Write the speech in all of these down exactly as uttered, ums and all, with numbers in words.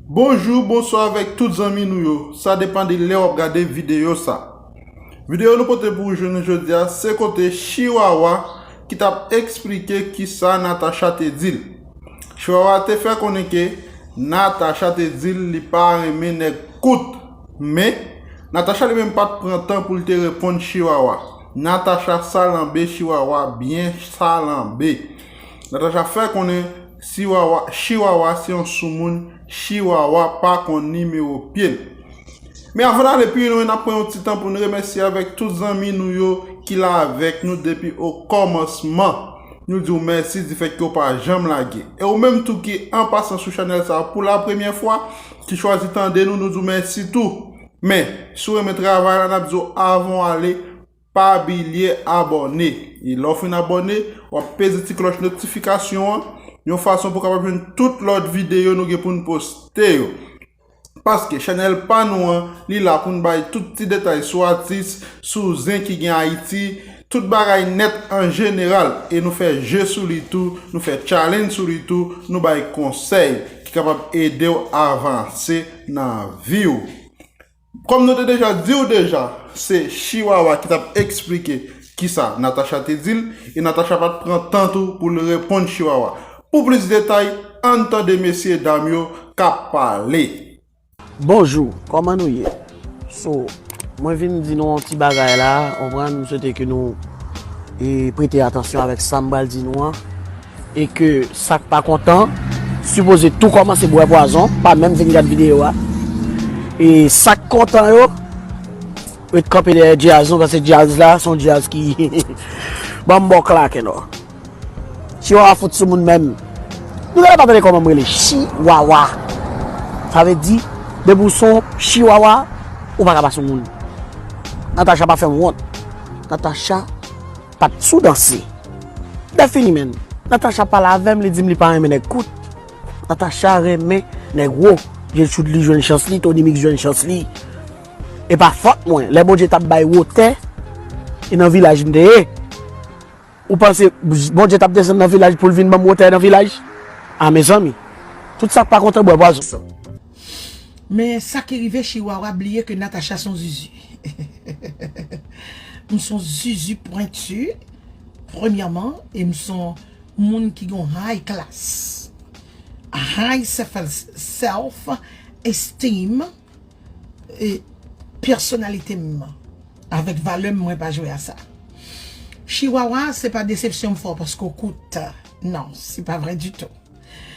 Bonjou, bonswa avèk tout zanmi nou yo. Sa depann de lè w ap gade videyo sa. Videyo nou pote pou ou jounen jodi a, se kote Chiwawa ki t ap eksplike kisa Natacha te di l. Chiwawa te fè konnen ke Natacha te di l li pa renmen nèg kout. Men, Natacha li menm pa t pran tan pou l te reponn Chiwawa. Natacha salanbe Chiwawa byen salanbe. Natacha fè konnen Chiwawa, Chiwawa se yon soumoun, Chiwawa pa konn nimewo pye l. Men avan n ale pi lwen, n ap pran yon ti tan pou n remèsye avèk tout zanmi nou yo ki la avèk nou depi o kòmansman. Nou di w mèsi difèt ke w pa janm lage. E ou menm tou ki an pasan sou chanèl sa a pou la premyè fwa, ki chwazi tande nou, nou di w mèsi tou. Men, si w renmen travay la, n ap di w avan w ale, pa bliye abòne. E lè w fin abòne, w ap peze ti klòch notifikasyon an, yon fason pou w kapab jwenn tout lòt videyo nou gen pou n poste yo. Paske chanèl pa nou an, li la pou n bay tout ti detay sou atis, sou zen ki gen Ayiti, tout bagay nèt an jeneral. E nou fè je sou li tou, nou fè challenge sou li tou, nou bay konsèy ki kapab ede w avanse nan vi w. Kòm nou te deja di w deja, se Chiwawa ki t ap eksplike kisa Natacha te di l, e Natacha pa t pran tan tou pou l reponn Chiwawa. Pou plis detay, ann tande mesye dam yo k ap pale. Bonjou, kòman nou ye? So, mwen vin di nou yon ti bagay la, konprann, m swete ke nou e, prete atansyon avèk sa m pral di nou an. E ke sa k pa kontan, sipoze tou kòmanse bwè pwazon, pa menm vin gad videyo a. E sa k kontan yo, ret kanpe dèyè djaz nou, paske djaz la, se yon djaz ki ban m bò klake non. Chiwawa fout sou moun menm. Nou genlè pa tande kòman m rele Chiwawa. Sa vle di, depi w se yon Chiwawa, ou pa ka pa sou moun. Natacha pa fè m wont. Natacha pa t sou danse. Lè fini menm. Natacha pale avè m, li di m li pa renmen nèg kout. Natacha renmen nèg wo. Gertrude li jwenn chans li, Tony Mix jwenn chans li. E pa fòt mwen, lè Bondye t ap bay wotè, e nan vilaj m te ye. Ou panse Bondye t ap desann nan vilaj pou l vin ban m wotè nan vilaj? A mezanmi, tout sa k pa kontan bwè pwazon. Men sa ki rive Chiwawa bliye ke Natacha se yon zuzu. M se yon zuzu pwenti, premyèman, e m se yon moun ki gen yon high class, high self, self esteem, e pèsonalite m avèk valè m, mwen pa jwe a sa. Chiwawa, se pa desepsyon m fè w paske w kout. Non, se pa vrè ditou.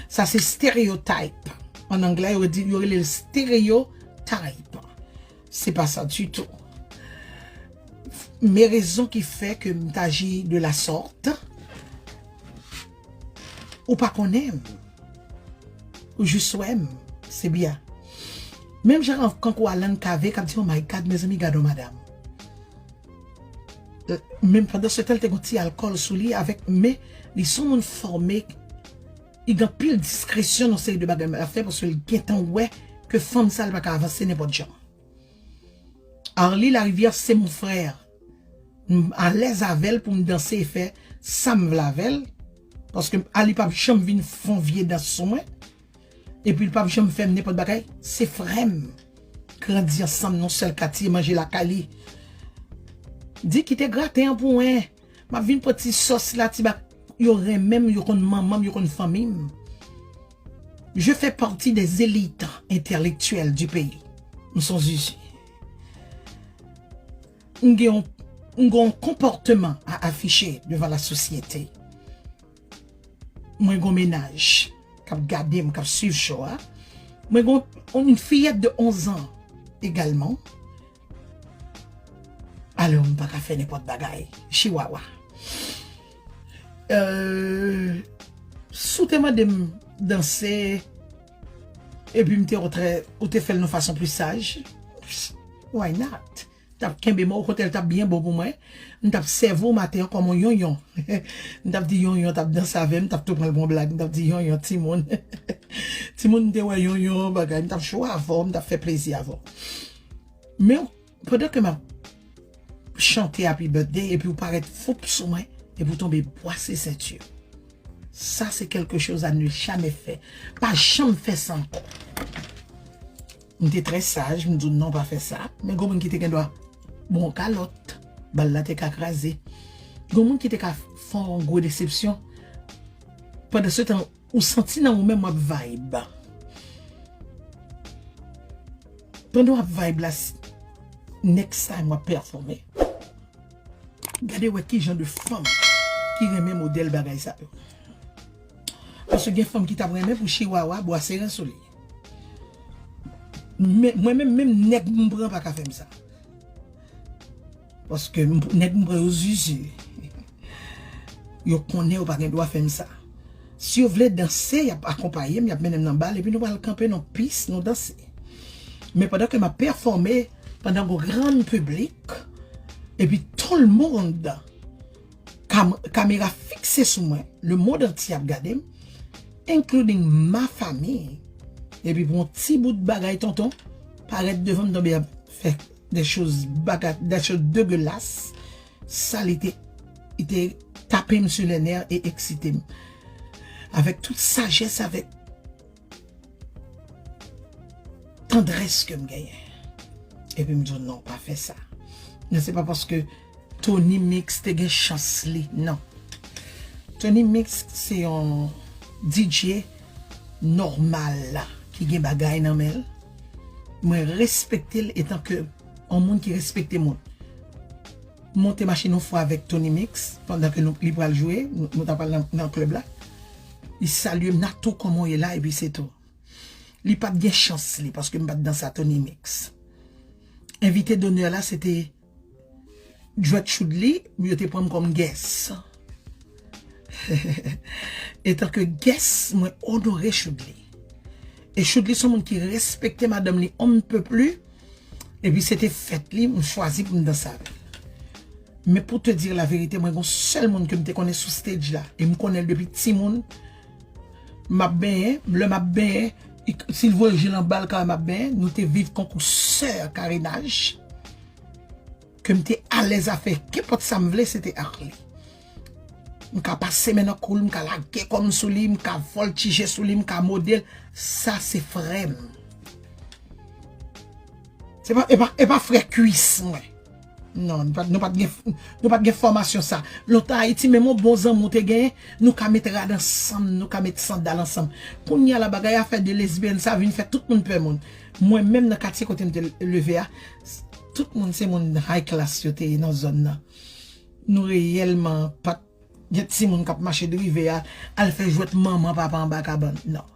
Sa se stereotype. An anglè, yo di, yo rele l stereotype. Se pa sa ditou. Men rezon ki fè ke m t aji de la sorte, ou pa konnen m. Ou jis wè m, se byen. Menm jan kankou Alan Cavé k ap di, oh my God, mezanmi, gad yon madanm. Men pandan se tan, l te gen yon ti alkòl sou li avèk, men li se yon moun fòme, li gen anpil diskresyon nan seri de bagay l ap fè, paske l gentan wè ke fanm sa, l pa ka avanse nenpòt jan. Arly Larivière, c'est mon frère. M alèz avè l pou m danse e fè sa m vle avè l. Paske Arly p ap janm vin fè yon vye dans sou mwen. Epi l p ap janm fè m nenpòt bagay. Se frè m. Grandi ansanm nan yon sèl katye, manje lakay li. Di kite graten an pou mwen. M ap vin pran ti sòs la, ti bak. Yo renmen m, yo konn manman m, yo konn fanmi m. Je fais partie des élites intellectuelles du pays. M se yon zuzu. M gen yon, m gen yon konpòtman a afiche devan la sosyete. Mwen gen yon mennaj k ap gade m, k ap swiv show a. Mwen gen yon, yon fiyèt de onz an egalman. Alò, m pa ka fè nenpòt bagay. Chiwawa. Euh, si w te mande m danse, epi m te otrè, ou te fè l nan fason pli saj, why not? T ap kenbe mwen, okontrè, l t ap byen bon pou mwen. M t ap sèvi w maten an kòm yon yonyon. M t ap di yonyon t ap danse avè m, m t ap tou pran l pou yon blag, m t ap di yonyon, timoun. Timoun, m te wè yonyon, bagay, m t ap jwe avè w, m t ap fè plezi avè w. Men, pandan ke m ap chante Happy Birthday, epi w parèt foup sou mwen, epi w tonbe bwase senti. Sa se quelque chose à ne jamais faire. Pa janm fè sa ankò. M te trè saj, m di w non, pa fè sa. Men gon moun ki te gen dwa ba w kalòt, bal la te ka kraze. Gon moun ki te ka fè w yon gwo desepsyon. Pandan se tan, ou santi nan ou menm w ap vibe. Pandan w ap vibe la, s- next time w ap pèfòme. Gade wè ki jan de fanm ki renmen modèl bagay sa yo. Paske gen fanm ki t ap renmen pou chiwawa bwase ren sou li. Men, mwen menm, menm nèg m pran pa ka fè m sa. Paske m- nèg m pran yo zuzu. Yo konnen yo pa gen dwa fè m sa. Si yo vle danse, y ap akonpaye m, y ap mennen m nan bal, epi nou pral kanpe nan pis, nou danse. Men pandan ke m ap pèfòme, pandan yon gran piblik, epi tout le monde, kam- kamera fikse sou mwen, le monde entier ap gade m, including ma famille, epi pou yon ti bout bagay tonton parèt devan m, tonbe ap fè des choses baga- des choses dégueulasses, sa li te, li te tape m sur les nerfs e eksite m. Avèk tout sajès, avèk tandrès ke m genyen. Epi m di w non, pa fè sa. Men se pa paske Tony Mix te gen chans li, non. Tony Mix se yon D J nòmal ki gen bagay nan men l. Mwen respekte l etan ke yon moun ki respekte moun. M monte machin yon fwa avèk Tony Mix, pandan ke nou, li pral jwe, nou, nou ta pral nan, nan klèb la. Li salye m, Natou, kòman w ye la, epi se tou. Li pa t gen chans li, paske m pa t danse a Tony Mix. Envite donè la, se te Djwèt Choudly, yo te pran m kòm guest. Etan ke guest, mwen onore Choudly. E Choudly se yon moun ki respekte madanm li on ne peut plus. Epi se te fèt li, m chwazi pou m danse avè l. Men pou te dire la verite, mwen gon sèl moun ke m te konnen sou stage la. E m konnen l depi timoun. M ap benyen, lè m ap benyen, si l voye je l anba l, kare m ap benyen. Nou te viv konkou sè karenaj. Ke m te alèz a fè kenpòt sa m vle, se te ak li. M ka pase men nan kou l, m ka lage kò m sou li, m ka vòltije sou li, m ka mode l. Sa se frè m. Se pa, e pa, e pa frè kwis mwen. Non, nou pa, nou pa t gen, nou pa t gen fòmasyon sa. Lontan Ayiti, menm yon bon zanmi w te genyen, nou ka met rad ansanm, nou ka met sandal ansanm. Kounye a la, bagay afè de lesbyèn sa vin fè tout moun pè moun. Mwen menm nan katye kote m te leve a, tout moun se moun high class yo te ye nan zòn nan. Nou reyèlman pa t gen timoun k ap mache drive a, al fè jwèt manman papa anba kabann. Non.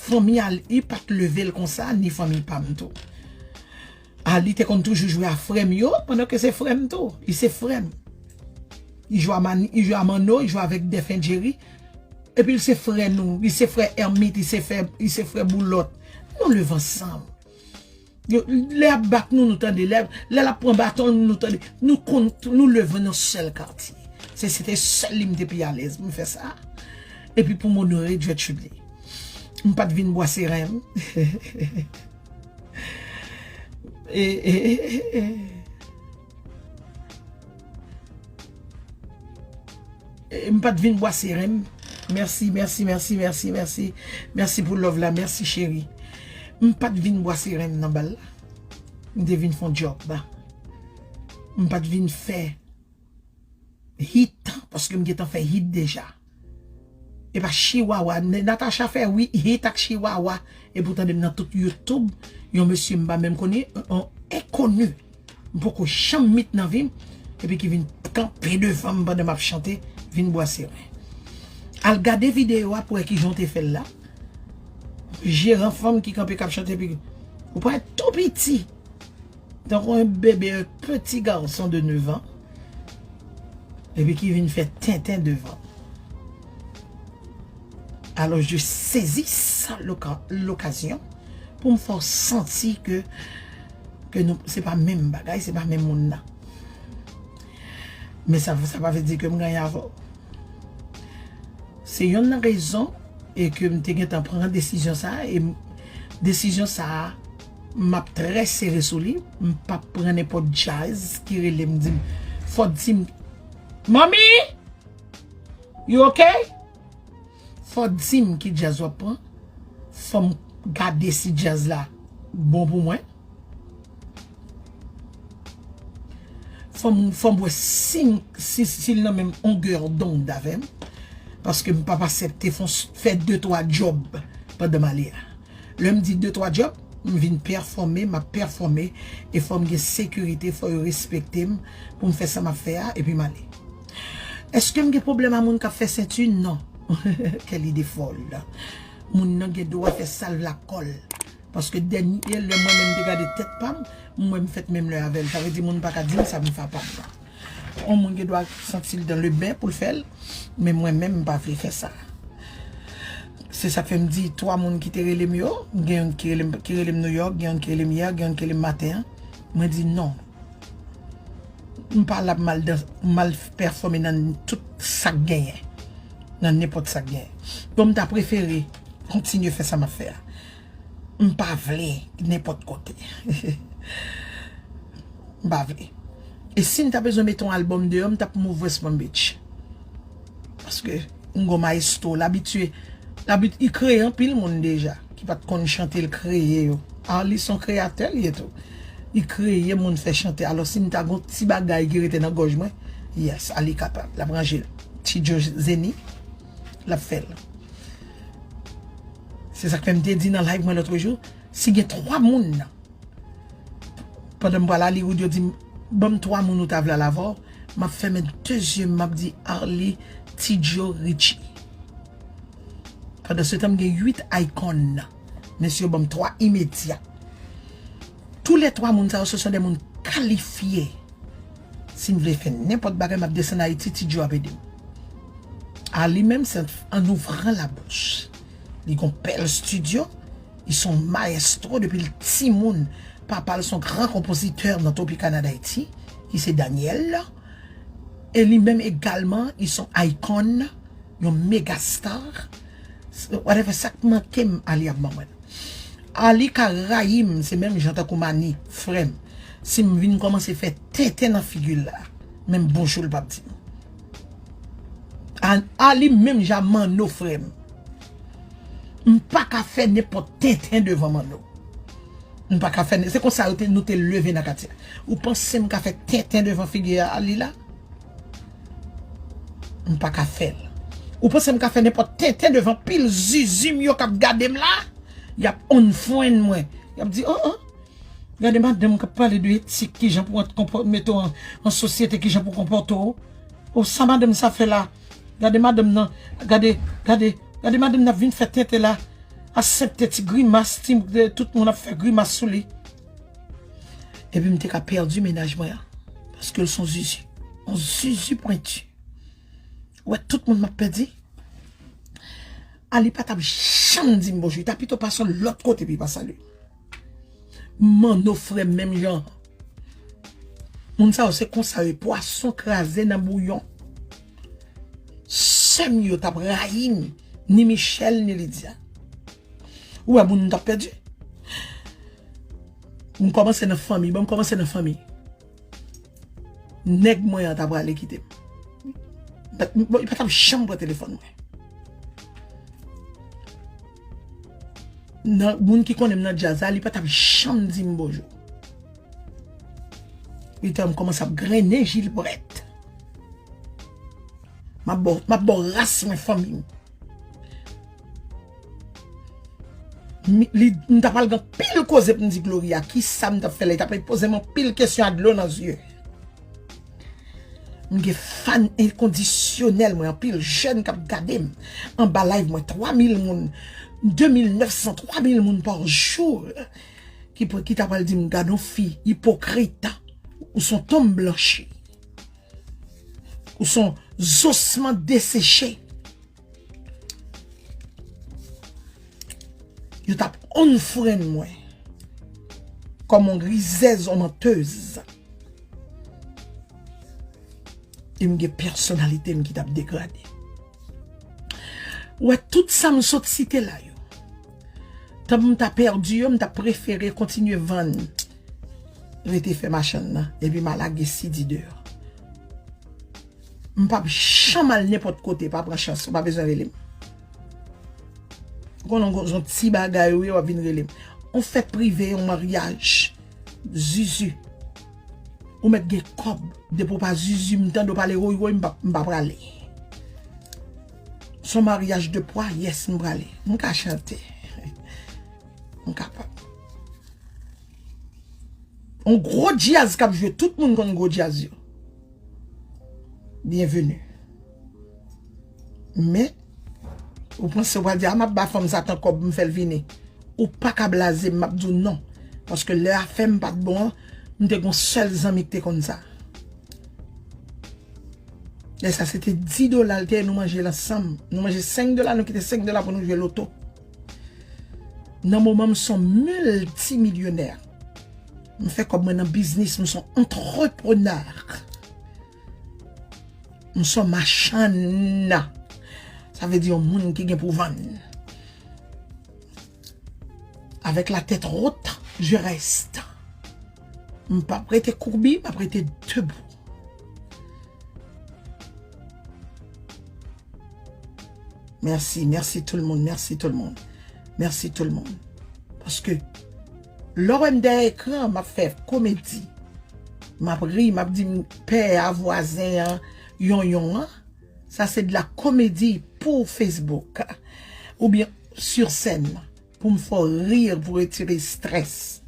Fanmi a li pa t leve l konsa, ni fanmi pa m tou. A li te konn toujou jwe a frè m yo, pandan ke se frè m tou. Li se frè m. Li jwe a, li jwe a Manno, li jwe avèk Dèfen Djeri. Epi li se frè nou, li se frè Èmit, li se frè, li se frè Boulòt. Nou leve ansanm. Yo, lè y ap bat nou, nou tande. Lè, lè l ap pran baton, nou tande. Nou konn, nou leve nan sèl katye. Se, se te sèl li m te pi alèz pou m fè sa. Epi pou m onore Djwèt Choudly. M pa t vin bwase ren m. E, e, e, e, e. E, m pa t vin bwase ren m. Mèsi, mèsi, mèsi, mèsi, mèsi. Mèsi pou love la, mèsi cheri. M pa t vin bwase ren m nan bal la. M te vin fè yon djòb la. M pa t vin fè hit, paske m gentan fè hit deja. E pa chiwawa. Natacha fè wi hit ak chiwawa. E pou tande m nan tout YouTube, yon mesye m pa menm konnen, yon enkoni. M poko janm meet nan vi m, epi ki vin kanpe devan m pandan m ap chante, vin bwase ren. Al gade videyo a pou wè kijan w te fè l la. Jeran fanm ki kanpe k ap chante, epi ou parèt tou piti. Tankou yon bebe, yon peti gason de neuf an. Epi ki vin fè tenten devan. Alors, je saisis l'oka- l'occasion pou m fè w santi ke, ke nou, se pa menm bagay, se pa menm moun nan. Men sa, sa pa vle di ke m ganyan avè w. Se yonn nan rezon e ke m te gentan pran desizyon sa a, e m- desizyon sa a, m ap trè sere sou li, m p ap pran nenpòt djaz ki rele m, di m, fò w di m, Manmi! You okay? Fò w di m ki djaz w ap pran. Fò m gade si djaz la bon pou mwen. Fò m, fò m wè si, si, si l nan menm ongè dond avè m. Paske m p ap aksepte fè, fè de twa djòb pandan m ale a. Lè m di de twa djòb, m vin pèfòme, m ap pèfòme, e fò m gen sekirite, fò yo respekte m pou m fè sa m ap fè a, epi m ale. Èske m gen pwoblèm a moun k ap fè senti? Non. Kèl ide fòl. Moun nan gen dwa fè sa l vle ak kò l. Paske dènye lè mwen menm te gade tèt pa m, m wè m fèt menm lè avè l. Sa vle di moun pa ka di m sa m fè pa m nan. Yon moun gen dwa santi l dans le bain pou l fè l, men mwen menm m pa vle fè sa. Se sa k fè m di twa moun ki te rele m yo, gen youn ki rele m, ki rele m Nouyòk, gen youn ki rele m yè, gen youn ki rele m maten an. Mwen di non. M pa la mal, mal pèfòme nan tout sa k genyen. Nan nenpòt sa k genyen. Donk m ta prefere kontinye fè sa m ap fè a. M pa vle nenpòt kote. M pa vle. E si m ta bezwen mete yon albòm deyò, m t ap move West Palm Beach. Paske m gon mayestwo, l abitye, l abit-, li kreye anpil moun deja ki pa t konn chante, l kreye yo. Arly se yon kreyatè li ye tou. Li kreye moun fè chante. Alò si m ta gon ti bagay ki rete nan gòj mwen, yes, Arly kapab. L ap ranje l. Ti Djo Zeni, l ap fè l. Se sa k fè m te di nan live mwen lòt jou, si gen twa moun nan, pandan m pral Hollywood, yo di m, "Ban m twa moun ou ta vle al avè w." M ap fèmen de zye m, m ap di, "Arly, Ti Djo, Richie." Pandan se tan, m gen uit icon. Mesye yo ban m twa imedya. Tou lè twa moun sa yo, se son de moun kalifye. Si m vle fè nenpòt bagay, m ap desann Ayiti, Ti Djo ap ede m. Arly menm, se an ouvran labouch. Li gon bèl estidyo, li se yon mayestwo depi l timoun. Papa l se yon gran konpozitè nan Tropicana d'Haïti, ki se Daniel. E li menm egalman, li se yon icon, yon megastar. Whatever, sa k manke m, Arly ap ban mwen. Arly ka rayi m, se menm jan tankou Mani, frè m. Si m vin kòmanse fè tenten nan figi l la, menm bonjou l p ap di m. A, Arly menm jan Manno, frè m. M pa ka fè nenpòt tenten devan Manno. M pa ka fè, se konsa yo te, nou te leve nan katye a. Ou panse m ka fè tenten devan figi a Arly la? M pa ka fè l. Ou panse m ka fè nenpòt tenten devan pil zizi m yo k ap gade m la? Y ap unfriend mwen. Y ap di, "Oh, oh. Gade madanm k ap pale de etik, kijan pou w konpò-, mete w an, an sosyete, kijan pou w konpòte w. Oh, sa madanm sa fè la? Gade madanm nan, gade, gade, gade madanm nan ap vin fè tenten la. Aksepte ti grimas, ti, tout moun ap fè grimas sou li." Epi m te ka pèdi mennaj mwen an. Paske l se yon zizi. Yon zizi pwenti. Ou wè tout moun m ap pèdi? Arly pa t ap janm di m bonjou. Li ta pito pase yon lòt kote pou li pa salye m. Manno, frè m, menm jan. Moun sa yo se konsa yo ye, pwason kraze nan bouyon. Sè m yo t ap rayi m, ni Michel, ni Lydia. Ou wè moun m t ap pèdi? M kòmanse nan fanmi, bon, m kòmanse nan fanmi. Nèg mwen an ta prale kite m. Li pa t ap janm pran telefòn mwen. Nan, moun ki konnen m nan djaz la, li pa t ap janm di m bonjou. Li te wè m kòmanse ap grennen Jilbrèt. M ap ba w, m ap ba w ras mwen, fanmi m. Mi-, li, m ta pral gen anpil koze pou m di Gloria. Kisa m t ap fè la? Li t ap poze m anpil kesyon a dlo nan zye. M gen fan enkondisyonèl mwen, anpil jèn k ap gade m anba live mwen, twa mil moun, de mil nèf san, twa mil moun pa jou ki, ki ta pral di m, "Gad on fi ipokrit, ou son tonm blanchi, ou son zosman deseche." Yo t ap unfriend mwen kòm on rizèz, on mantèz. E m gen pèsonalite m ki t ap degrade. Ou wè, tout sa m sot site la yo, tan m ta pèdi yo, m ta prefere kontinye vann, rete fè machann nan, epi m a lage Sidi deyò. M p ap janm al nenpòt kote, pa pran chans, ou pa bezwen rele m. Ou konnen yon ti bagay ou ye, w ap vin rele m. On fèt prive, on maryaj. Zuzu. Ou mèt gen kòb. Depi w pa zuzu, m tande w pale woy woy, m pa, m pa prale. Son maryaj de pwa, yes, m prale. M ka chante. M kapab. On gwo djaz k ap jwe, tout moun konn gwo djaz yo. Byenveni. Men, ou panse w pral di, a, m ap ba fanm sa tan kòb, m fè l vini. Ou pa ka blaze m, m ap di w non. Paske lè afè m pa t bon an, m te gon sèl zanmi ki te konn sa. Lè sa, se te dis dola l te ye, nou manje l ansanm. Nou manje senk dola, nou kite senk dola pou nou jwe loto. Nan moman, m son miltimilyonè. M fè kòb mwen nan biznis, m son antreprenè. M son machann. Sa vle di yon moun ki gen pou vann. Avec la tête haute, je reste. M p ap rete koubi, m ap rete debou. Mèsi, mèsi tout le monde, mèsi tout le monde. Mèsi tout le monde. Paske lè w wè m dèyè ekran, m ap fè komedi. M ap ri, m ap di m pè a, vwazen an, yonyon an. Sa se de la komedi pou Facebook. Oubyen sur scène. Pou m fè w ri, pou retire strès.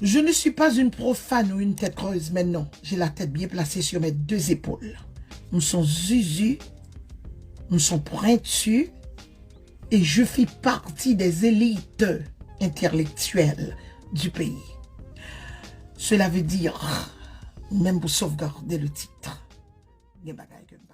Je ne suis pas une profane ou une tête creuse, mais non, j'ai la tête bien placée sur mes deux épaules. M son zuzu, m son pwenti, et je fais partie des élites intellectuelles du pays. Cela veut dire, menm pou sauvegarder le titre, gen bagay ke m